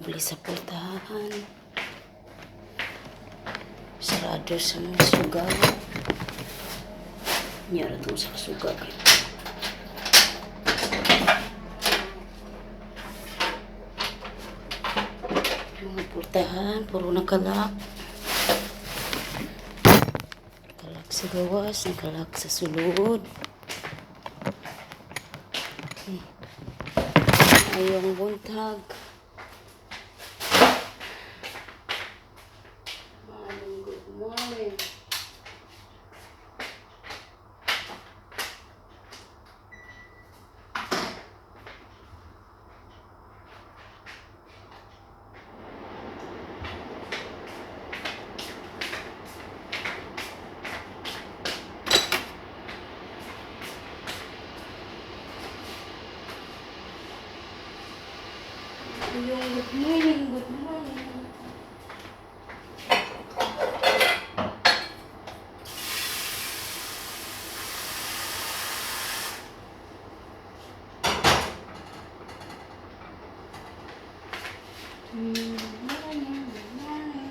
Abli sa pultahan. Sarado sa mga suga. Nyara itong sa suga. Mga pultahan, puro naka-lock. Naka-lock sa gawas, naka-lock sa sulod. Maayong buntag. Maayong good morning. Maayong good morning, good morning. Morning, good morning.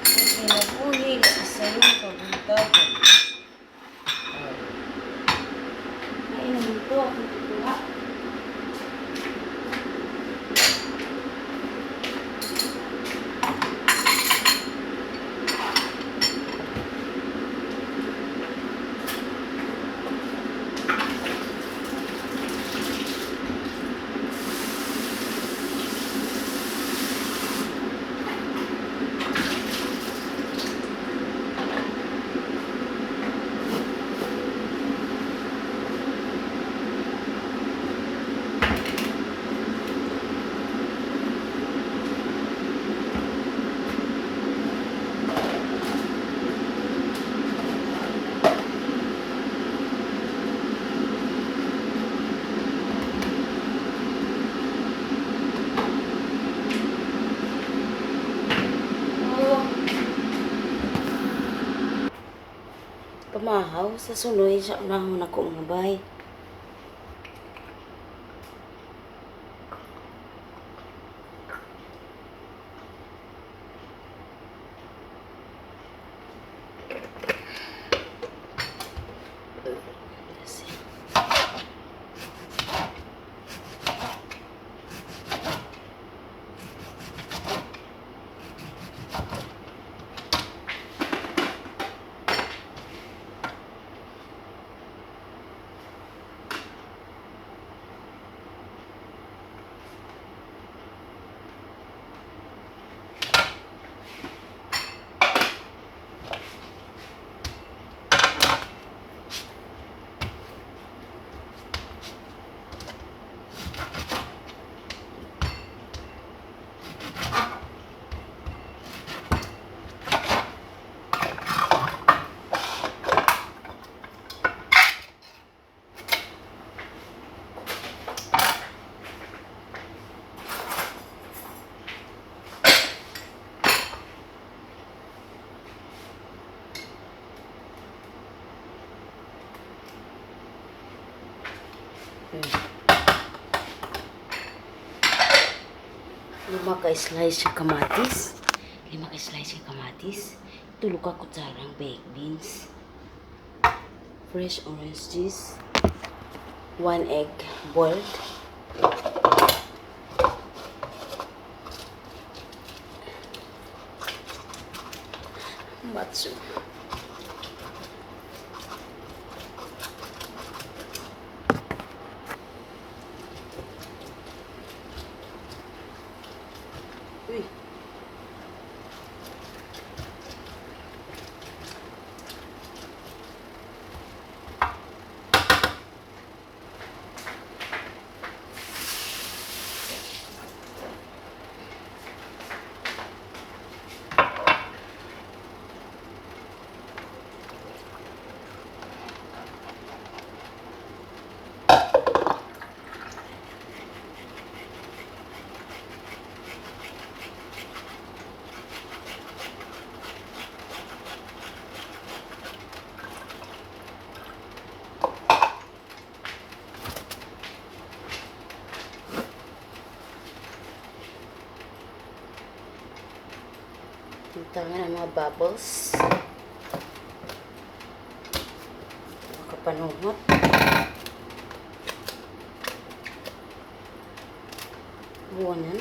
Ang kinabuhi nga isayong kabuntagon. Ay, naman to, akong kukuha. Oh. Pamahaw sa sunoy sa unahon ako, mga bay. Kasi 5 ka slice sa kamatis. 5 ka slice sa kamatis. 3 ka kutsarang baked beans. Fresh orange juice. 1 egg boiled. Matsu. Butangan ang mga bubbles. Makapanuhot. Buwanan.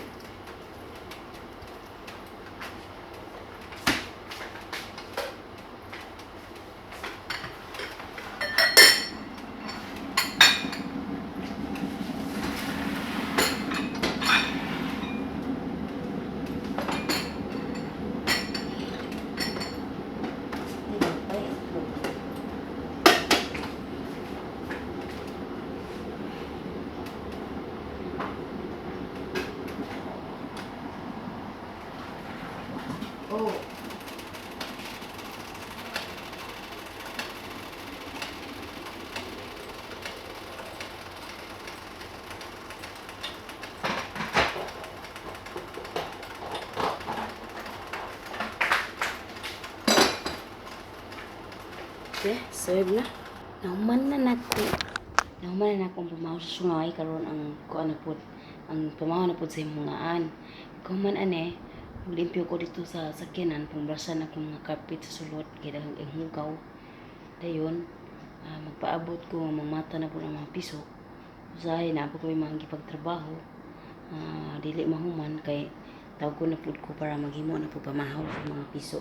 Ay, itlog. Oh. Okay, serve na. Nahuman na nako. Nahuman na nako ang pamahaw sa sungay karon ang kuan na pod, ang pamahaw na pod sa imungaan. Kuman ane, limpyo ko dito sa sakyanan, pangbrasan akong mga carpet sa sulod kay daghang ang hugaw. Dayon, magpaabot ko mamata na pod ang mga piso. Usahay na ko mga gipagtrabaho. Dili mahuman kay tawag ko na pod ko para maghimo na pod pamahaw sa mga piso.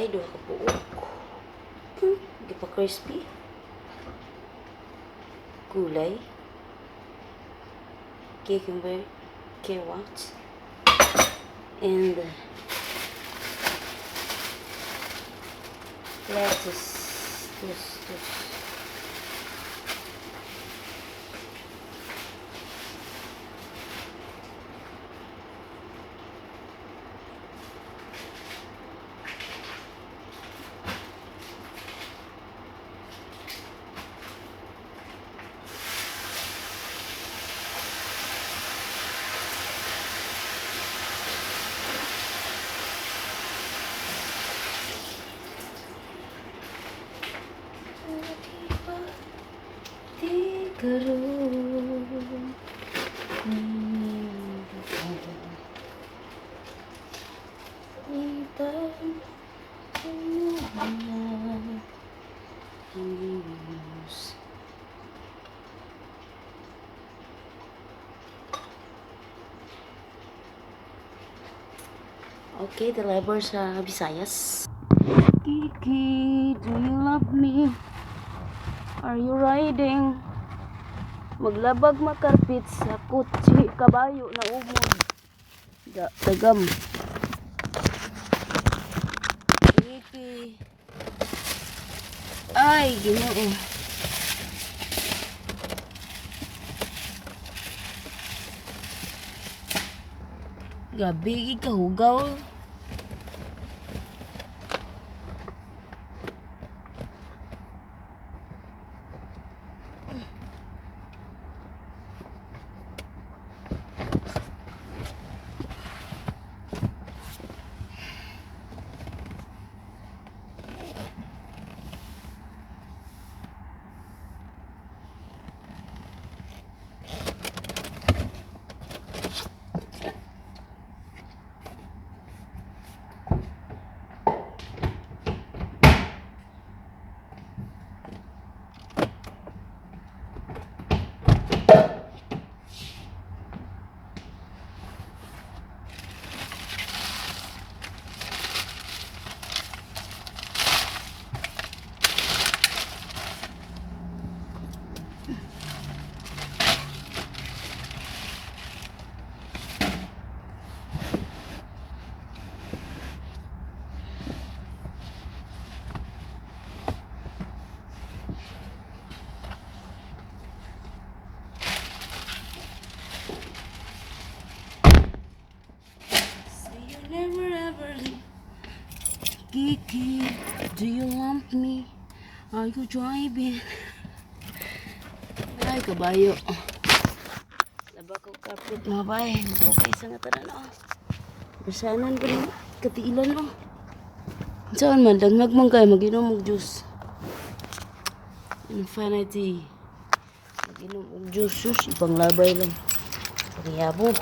Tinapay, duha ka buok. Gipa crispy. Gulay. Cucumber, carrots, and lettuce. This, this. Di karon. News. Okay, deliver sa Visayas. Kiki, do you love me? Are you riding? Maglabag makarpit sa kotse, kabayo na umod. Da, tagam. Kiki. Ay, Ginoo. Grabe, kahugaw. Say you never ever leave. Kiki, do you want me? Are you driving? Ay, kabayo. Laba ko carpet, mga bay. Okay, sa nga tanan, oh. Basanan ko na. Katiilan, oh. Saan man, dangag man kayo, mag-inom og juice. Infinity. Mag-inom og juice, sus, ipanglabay lang. Pangiyabo.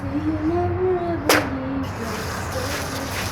Say you never ever leave my side.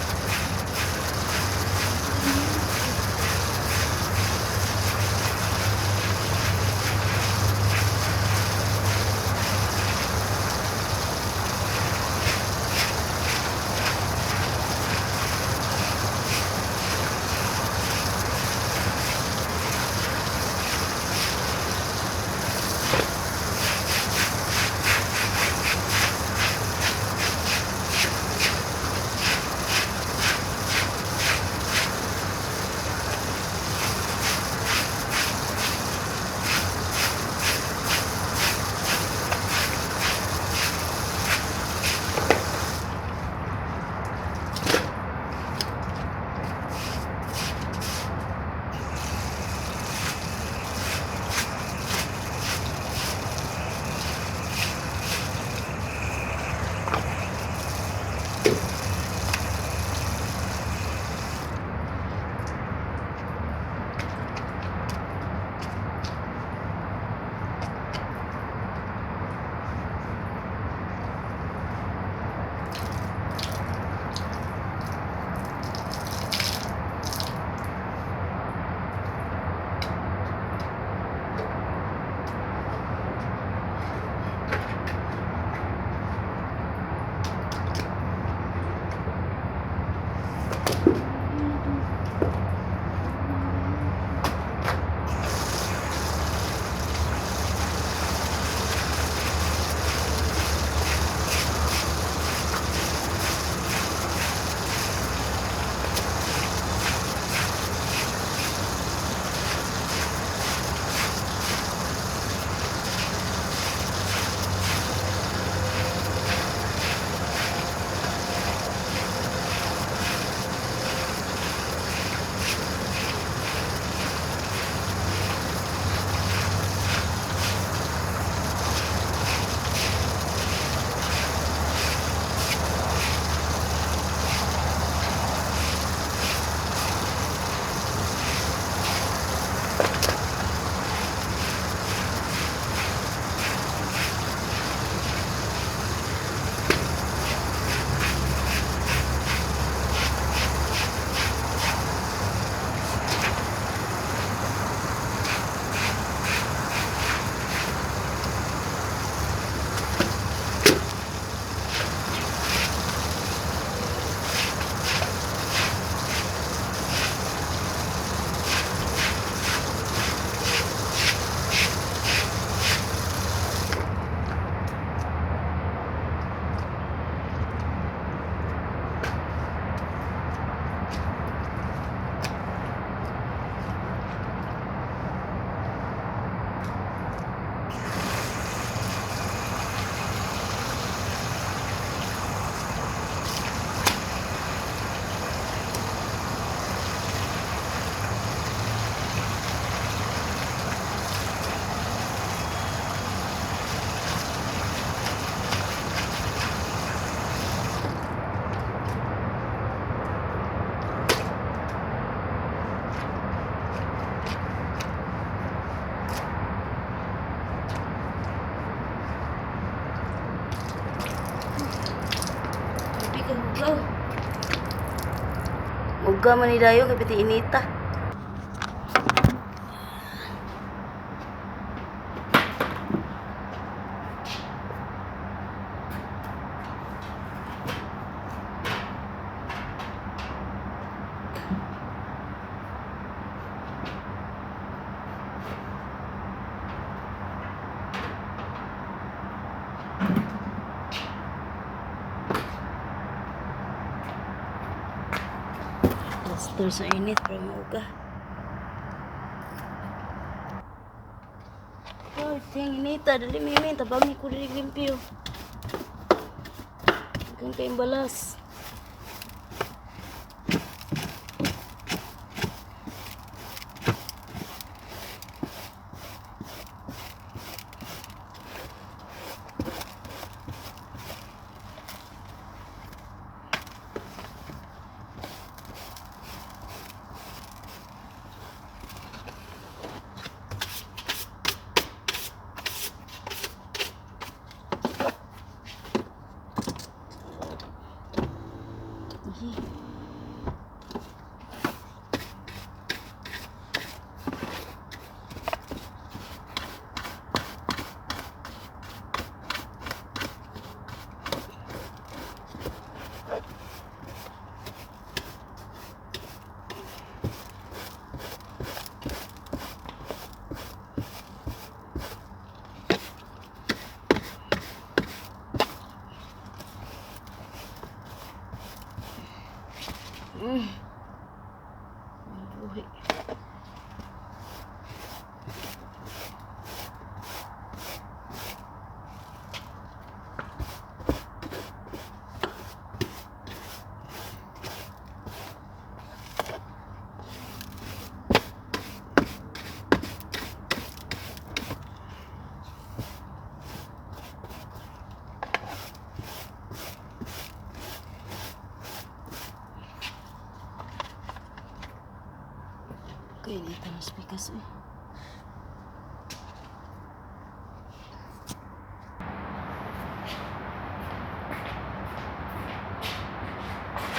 Happy ka hugaw. Uga man ni dayo kay piti inita. Pastor sa init pero mauga. Oh, ting inita dali mimin tabangi ko dili limpyo. Hanggang kay balas. Mas pikas eh.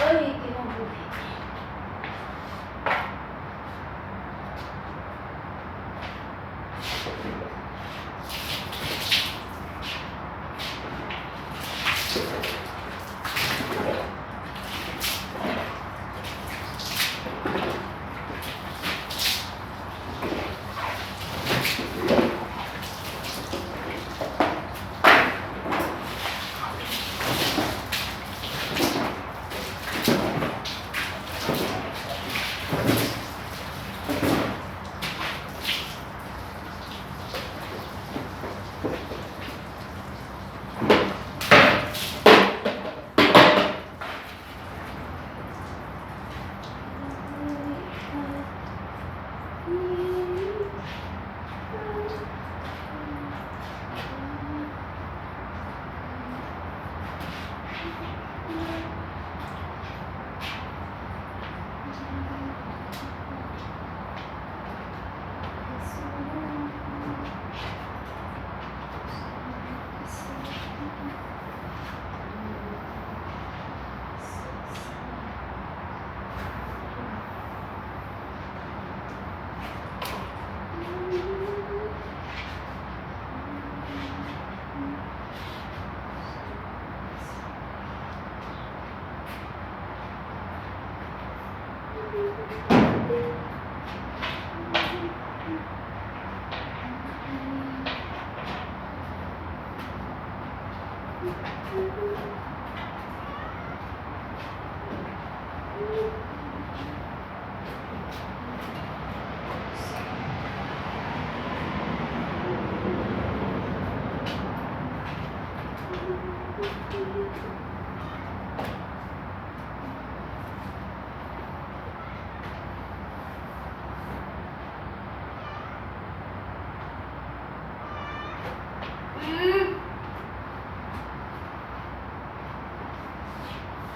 Ay, kinabuhi.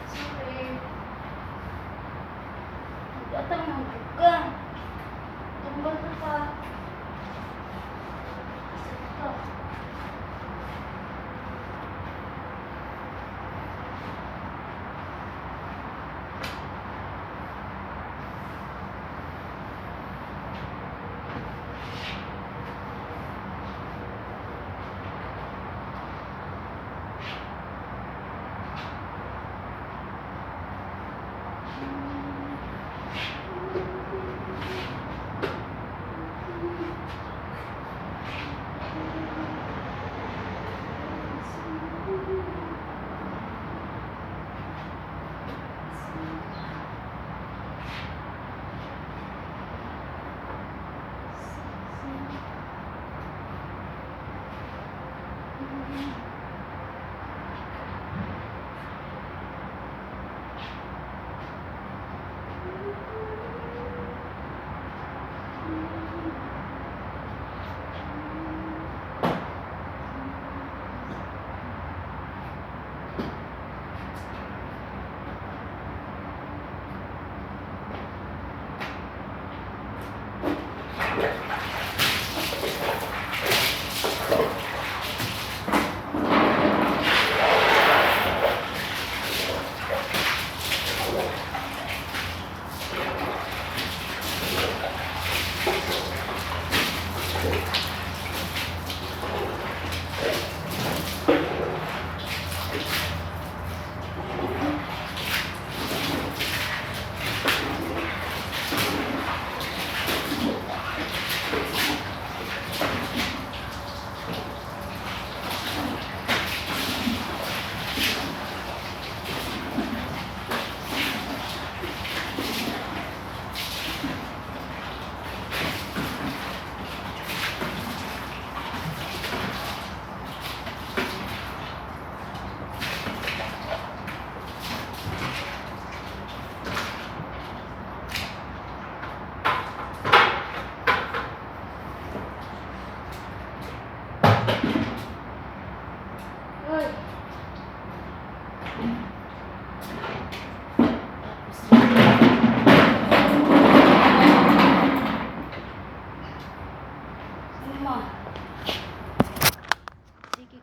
Sorry. Gatang ng ka. Tumbal ka pa. Isa ka.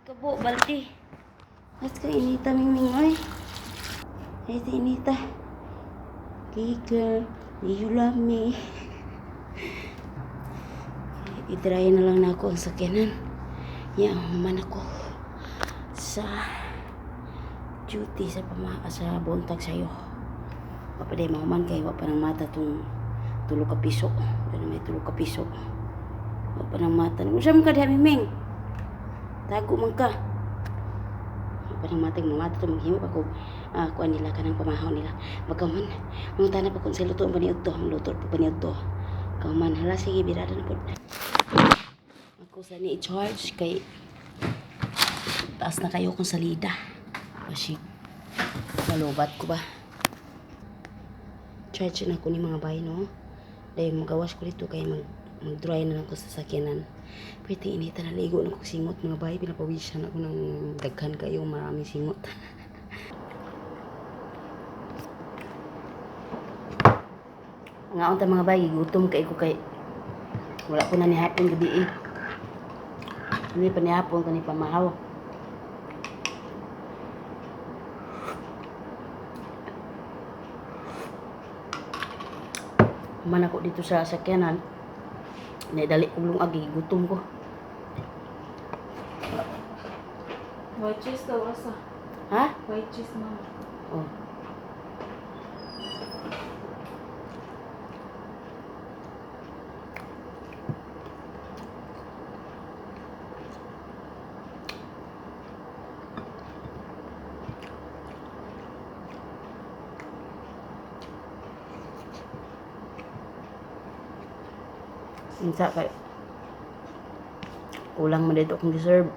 Kabo, baldi. Mas ka inita, Mingming, oy. Ay, si inita. Hey, girl, do you love me? I-dry na lang na ako ang sakyanan. Ya, human ako sa duty sa buntag sa'yo. Papaday mahuman kay wa pa nang mata tong 3 ka piso. Doon may 3 ka piso. Wa pa nang mata. Unsa man ka diha, Miming? Tago man ka. Wa pa nang mata, mamata to maghimo pa ko kuan nila kanang pamahaw nila. Magkaman, mangutana pa kung sa luto pa ni udto, luto pa ni udto. Kauman, hala sige birada na pud. Ako sa ni i-charge kay taas na kayo kung salida. Basig. Malubat ko ba? Charge na ko ni mga bay, no? Dahil magawas ko dito kay mag-dry na lang ko sa sakyanan. Pwede inita na ligo na ko singot mga bay. Pinapawisan ako ng daghan kayo maraming singot. Nga unta mga bay, gutom kay ko kay wala ko na ni hapon gabi eh. Hindi pa ni hapon kani pamahaw. Man ako dito sa sakyanan. Naidali kong lungag, gutom ko. White cheese daw asa. Ha? White cheese, mama. Oh. Unsa kay kulang man dito akong deserve.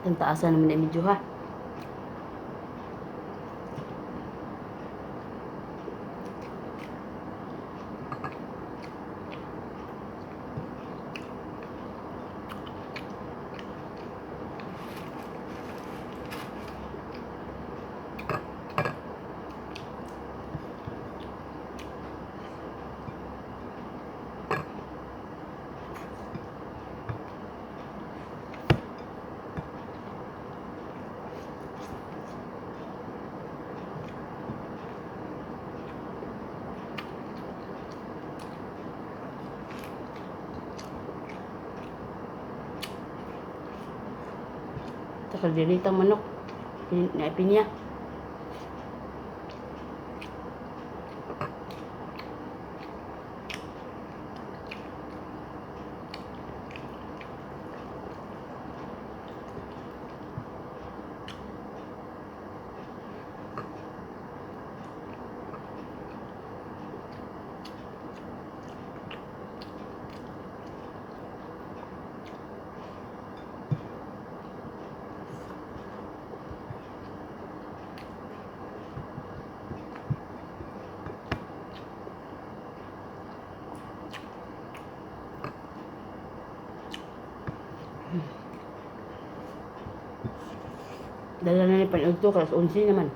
Ang taasan naman na medyo ha. Takal diri manok. Naipin niya. Dala na ni panudto, alas 11 naman.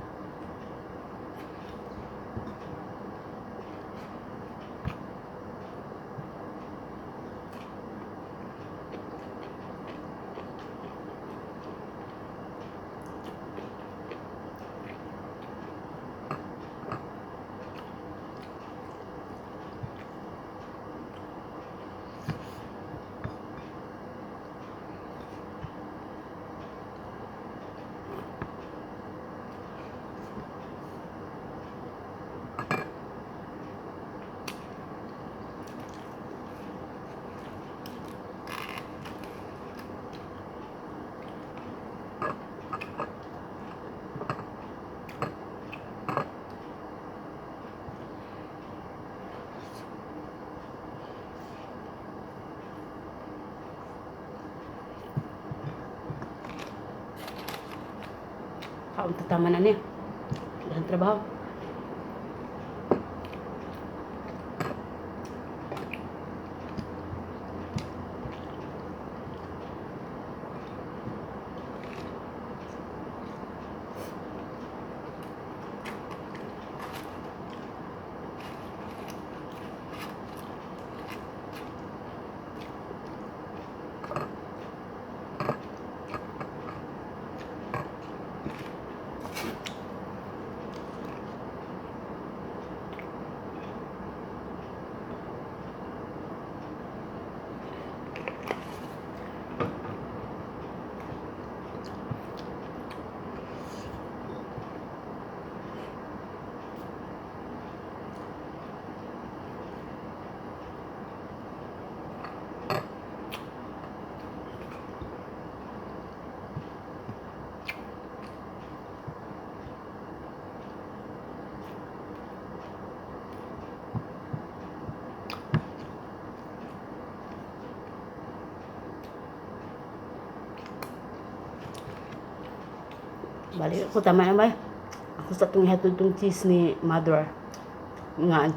Kaon ta, tama na niya. Dahan trabaho. Balik ako, tama na ba? Ako sa itong ihatod tong cheese ni mother. Nga,